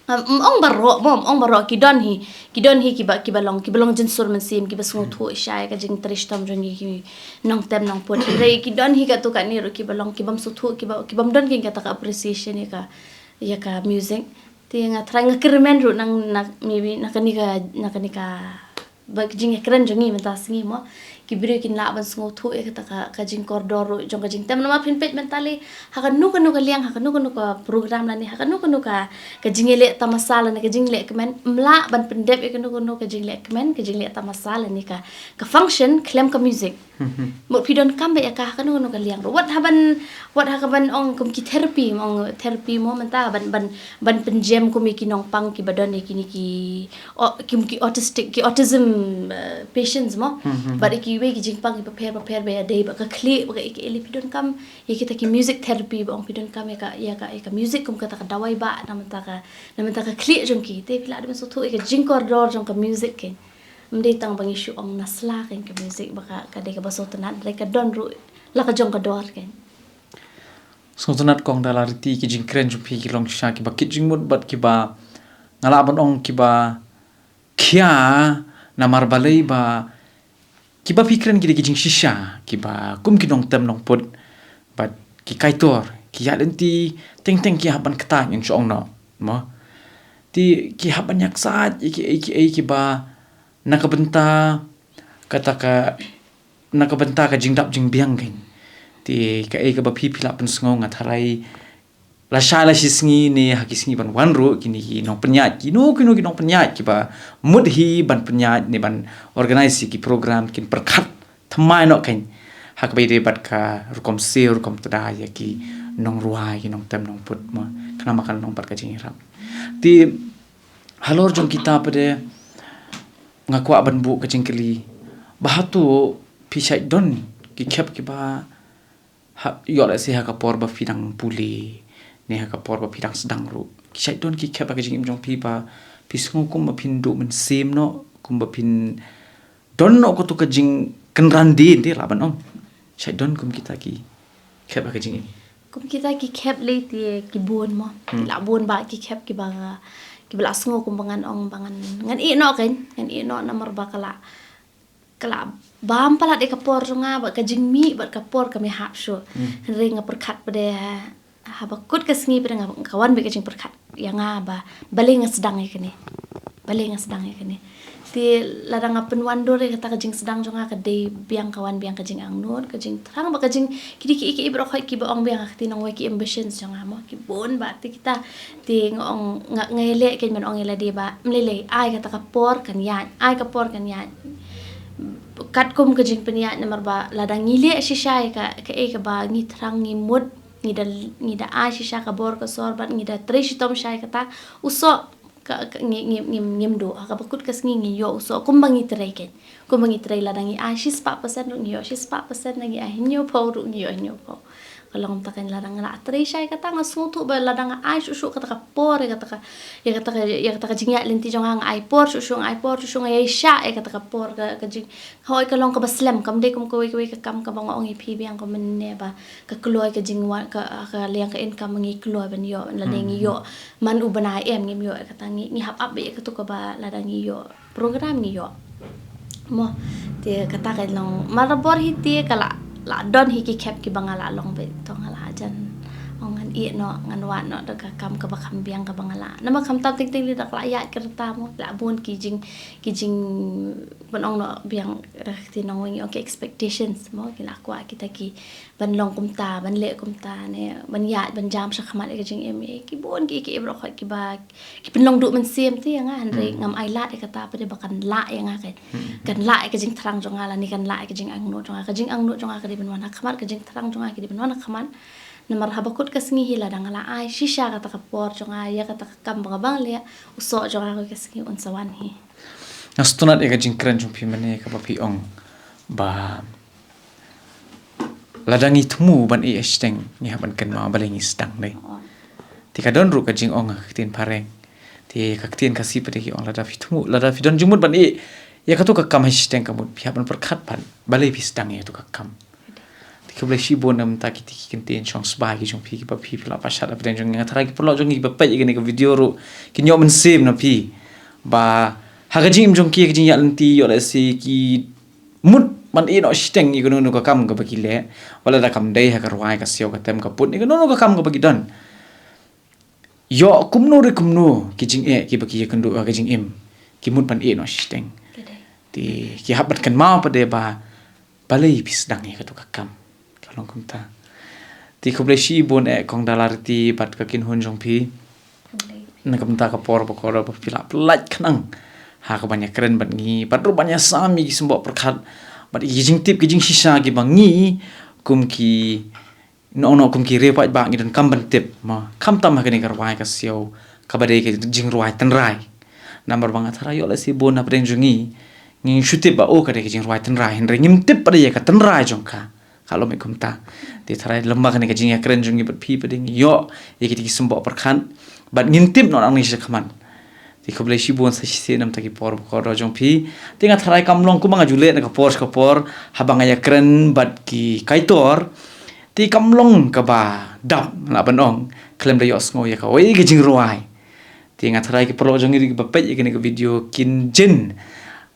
Ym, ym ong baroh mo, ym ong baroh, ki don hi, ki don hi kiba, kiba long, kiba long jynsur mynsiem, kiba sngewthuh shai ka jingtrei shitom jong ngi ki nongtem nongput. Hynrei ki don hi katto katne ruh kiba long, kibym sngewthuh, kiba, kibym don keiñ kata ka appreciation ïa ka, ïa ka music. Te nga tharai nga kyrmen ruh nang na, maybe na kane ka, na kane ka ba ka jingïakren jong ngi mynta sngi mo. ki briew kin lah ban sngewthuh ïa kata ka, ka jingkordor ruh jong ka jingtem. Namar phin peit mynta lei ha kano kano ka liang, ha kano kano ka program lane ha kano kano ka, ka jingïaleh tamasa lane ka jingleh kmen, ym lah ban pyndep ïa kano kano ka jingleh kmen, ka jingleh tamasa lane ka, ka function khlem ka music. Mut phi donkam bha ïa ka ha kano kano ka liang ruh. Wat ha ban, wat ha ka ban ong kum ki therapy, ong therapy mo mynta ban, ban, ban pynjem kum ïa ki nongpang kiba don ïa kine ki, o, ki, ki autistic, ki autism, eh, patients mo. Bad ïa kiwei ki jingpang kiba pher ba pher ba ïadei bad ka khlieh bad ka ïa ki, lei phi donkam ïa kita ki music therapy ba ong phi donkam ïa ka, ïa ka, ïa ka music kum kata ka dawai ba na mynta ka, na mynta ka khlieh jong ki. Te phi lah dei ban sngewthuh ïa ka jingkordor jong ka music kein. Ym dei tang ba ngi shu ong na sla kein ka music ba ka, ka dei kaba sngewtynnat, hynrei ka don ruh la ka jong ka dor kein. Sngewtynnat kong da la riti ki jingkren jong phi ki long shisha kiba kit jingmut bad kiba nga lah ban ong kiba khia namar balei ba kiba phi kren ki dei ki jingshisha kiba kum ki nongtem nongput bad ki kaitor ki ïaid lynti teng teng ki hap ban kta ngin shu ong noh mo. Te ki hap ban ïaksaid ïa kiei kiei kiba na ka bynta kata ka, na ka bynta ka jingdap jingbiang kein. Te kaei kaba phi phi lah pynsngew nga tharai lashai lashisngi ne ha ki sngi ban wan ruh kine ki nongpynïaid, kino kino ki nongpynïaid kiba mut hi ban pynïaid ne ban organise ïa ki program kin pyrkhat thymmai noh kein ha kaba ïadei bad ka rukom siew rukom tda ïa ki nongrwai, ki nongtem nongput mo, khnang ba kan long bad ka jingïarap. Te halor jong kita pat de nga kwah ban buh ka jingkylli ba hato phi shait don ki khep kiba ha, ïoh lehse ha ka por ba phi dang pule ne ha ka por ba phi dang sdang ruh, ki shait don ki khep ha ka jingim jong phi ba phi sngew kum ba phin duh mynsiem noh, kum ba phin don noh kato ka jingkynran dien te lah ban ong. Shait don kum kita ki khep ha ka jingim. Kum kita ki khep lei te ki bun mo. Ki lah bun ba ki khep kiba, kiba lah sngew kum ba ngan ong ba ngan, ngan ïeh noh kein, ngan ïeh noh namar ba ka lah, ka lah bam palat ïa ka por jong nga bad ka jingmih bad ka por ka mih hap shuh. Hynrei nga pyrkhat pat de haba kut ka sngi pat de nga, ka wan beit ka jingpyrkhat ïa nga ba balei nga sdang ïa kane. Balei nga sdang ïa kane. Te lada nga pynwandur ïa kata ka jingsdang jong nga ka dei biang ka wan biang ka jingangnud, ka jingthrang bad ka jing, ki dei kiei kiei baroh khoit kiba ong biang ha ka ktien nongwei ki ambitions jong nga mo, ki bun bha te kita. Te nga ong nga, nga ïaleh kein ban ong ïa lade ba ym lei lei, ai kata ka por kan ïaid, ai ka por kan ïaid. Katkum ka jingpynïaid namar ba lada ngi leh shisha ïa ka, kaei kaba ngi thrang ngi mut, ngi da, ngi da ai shisha ka bor ka sor bad ngi da trei shitom shisha ïa kata, u soh ka, ka, ngi, ngi, ngim, ngim duh. Ha kaba kut ka sngi ngi ïoh u soh kumba ngi trei kein. Kumba ngi trei lada ngi ai shispah percent ruh ngi ïoh shispah percent, lada ngi ai hynñiewphew ruh ngi ïoh hynñiewphew. Ka long kumta kein, lada nga lah trei shisha ïa kata nga sngewthuh ba lada nga ai shuh shuh kata ka por ïa kata ka, ïa kata ka, ïa kata ka jingïaid lynti jong nga, nga ai por shuh shuh, nga ai por shuh shuh, nga ïaishah ïa kata ka por ka, ka jing, hooid ka long kaba slem, kam dei kum kawei kawei ka kam kaba nga ong ïa phi biang kum mynne ba ka kloi ka jingwan ka, ka liang ka income ngi kloi ban ïoh, lada ngi ïoh man u bnai em, ngim ïoh ïa kata, ngi, ngi hap ap beit ïa kato kaba lada ngi ïoh program ngi ïoh. Mo, te kata ka long, marabor hi te ka lah, lah don hi ki khep kiba nga lah long beit, to nga lah jan ong ngan ïeh noh, ngan wad noh da ka kam kaba kham biang kaba nga lah. Namar khamtam teng teng lei da ka lah ïaid ka rta mo, lah bun ki jing, ki jing, ban ong noh biang da ka ktien nongwei ngi ong ki expectations mo, ki lah kwah kita ki ban long kumta, ban leh kumta ne, ban ïaid, ban jam sha khmat ïa ka jingim, eh, ki bun ki, ki baroh khoit kiba, ki pynlong duh mynsiem te ïa nga, hynrei ngam ai lad ïa kata pat de ba kan lah ïa nga kein. Kan lah ïa ka jingthrang jong nga lane kan lah ïa ka jingangnud jong nga. Ka jingangnud jong nga ka dei ban wan ha khmat, ka jingthrang jong nga ka dei ban wan ha khmat. Namar haba kut ka sngi hi lada nga lah ai shisha kata ka por jong nga ïa kata ka kam ba nga bang leh, u soh jong nga kawei ka sngi un sa wan hi. Nga sngewtynnat ïa ka jingkren jong phi mynne kaba phi ong ba lada ngi thmu ban ïeh shiteng ngi hap ban kynmaw balei ngi sdang dei. Te ka don ruh ka jingong ha ka ktien phareng. Te ka ktien Khasi pat de ki ong lada phi thmu, lada phi don jingmut ban ïeh ïa kato ka kam ha shiteng ka mut phi hap ban pyrkhat pat balei phi sdang ïa kato ka kam. Te khublei shibun na bynta kiti ki kyntien shong sbai ki jong phi kiba phi phi la pynshai la pdeng jong ngi, nga tharai ki paralok jong ngi kiba peit ïa kane ka video ruh kin ïoh mynsiem na phi ba ha ka jingim jong ki, ha ka jingïaid lynti ïoh lehse ki mut ban ïeh noh shiteng ïa kano kano ka kam kaba ki leh, wat la da kam dei ha ka rwai ka siew ka tem ka put ïa kano kano ka kam kaba ki don. Ïoh kumno re kumno ki jingeh kiba ki ïakynduh ha ka jingim, ki mut ban ïeh noh shiteng. Te ki hap ban kynmaw pat de ba balei phi sdang ïa kato ka kam. Ka long kumta. Te khublei shibun eh Kong Dalariti bad ka kynhun jong phi. Na ka bynta ka por ba kordor ba phi la pynlait khnang ha ka ban ïakren bad ngi bad ruh ban ïasam ïa ki symboh pyrkhat bad ïa ki jingtip ki jingshisha kiba ngi kum ki nongno kum ki riew paidbah ngi donkam ban tip, mo, khamtam ha kane ka rwai ka siaw kaba dei ka jingrwai tynrai. Namar ba nga tharai ïoh lehse bun hapdeng jong ngi ngi shu tip ba, oh, ka dei ka jingrwai tynrai, hynrei ngim tip pat ïa ka tynrai jong ka. Ka long kumta. Te tharai lem bad kane ka jingïakren jong ngi bad phi pat ngi ïoh ïa kita ki symboh pyrkhat bad ngin tip noh nangne shakhmat. Te khublei shibun sa shisien namar ki por ba kordor jong phi. Te nga tharai kam long kumba nga ju leh na ka por sha ka por haba nga ïakren bad ki kaitor. Te kam long kaba dap lah ban ong khlem da ïohsngew ïa kawei ka jingrwai. Te nga tharai ki paralok jong ngi ruh kiba peit ïa kane ka video kin jin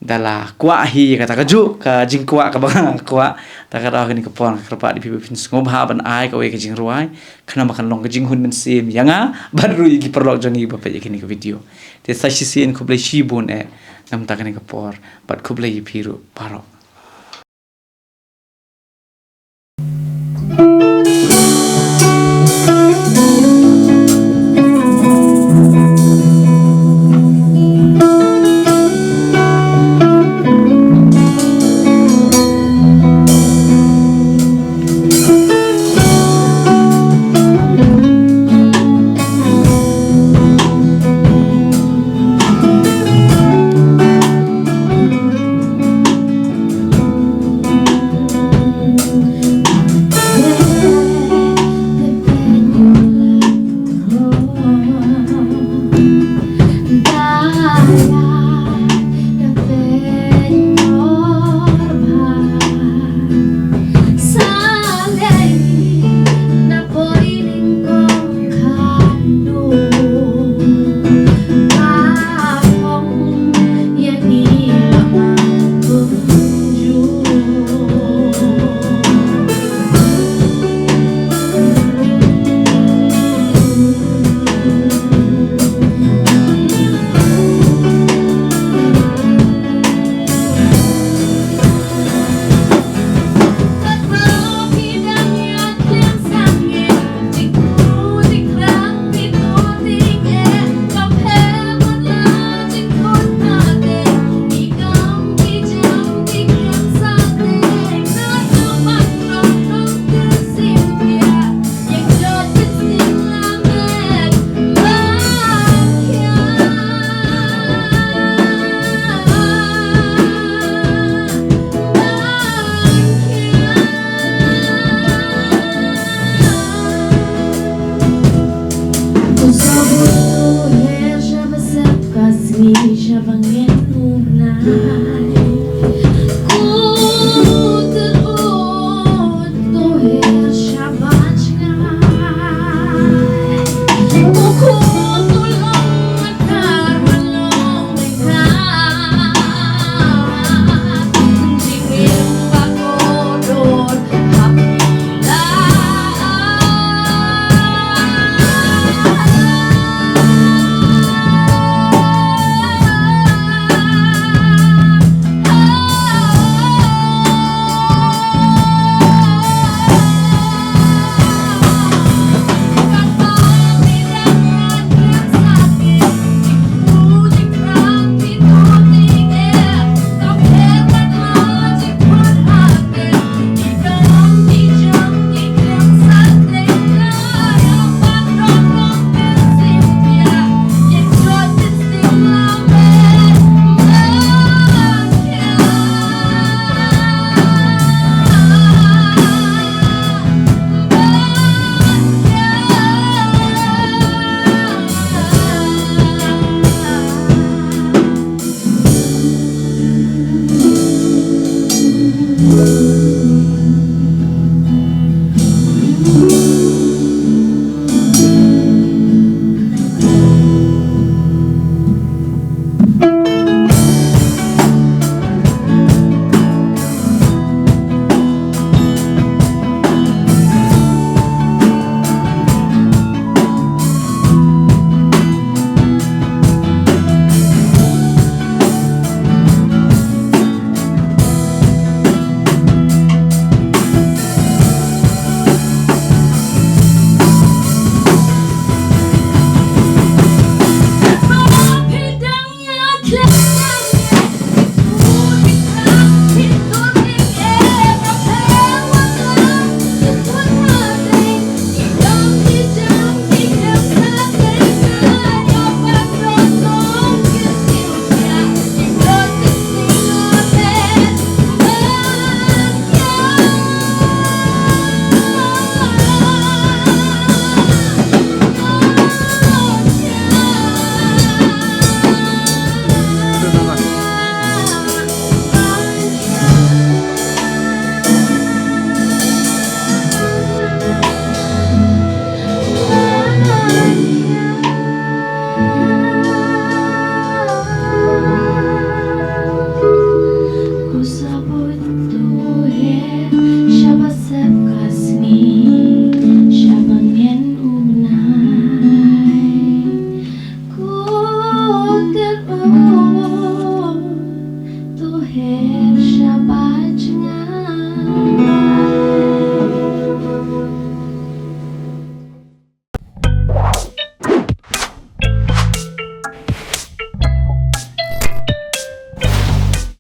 da la kwah hi ïa kata kajuh ka jingkwah kaba nga kwah. Ta ka daw kane ka por nga kyrpad ïa phi ba phin sngewbha ban ai kawei ka jingrwai khnang ba kan long ka jinghun mynsiem ïa nga bad ruh ïa ki paralok jong ngi ba peit ïa kane ka video. Te sa shisien khublei shibun eh namar kane ka por bad khublei ïa phi ruh baroh.